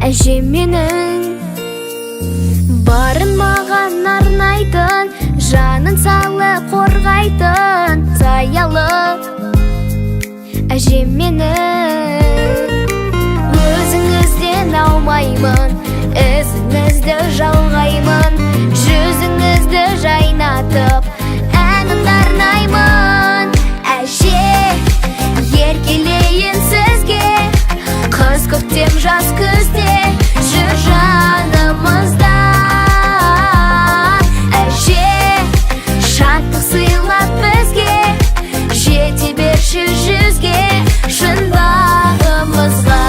Әжем менің барын маған арнайтын, жанын салып қорғайтын саялы әжем менің. Өзіңізден аумаймын, ізіңізді жалғаймын, жүзіңізді жайнатып әнімді арнаймын. Әже, еркелейін сізге, қыз көктем, жаз күзде жүр жанымызда. Әже, шаттық сыйлап бізге, жете берші 100-ге, шын бағымызға.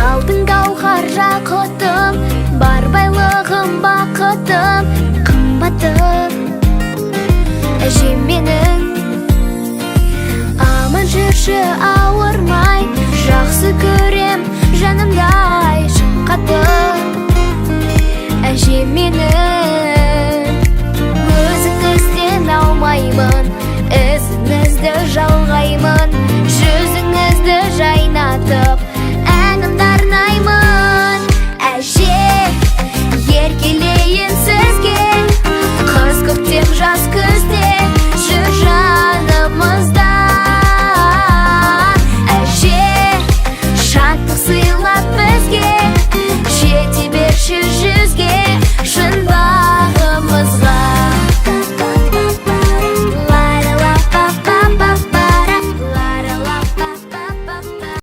Алтын гауһар жақұтым, бар байлығым, бақытым, қымбатым әжем менің. Аман жүрші ауырмай, жақсы көрем жанымдай, шыққатым әжем менің.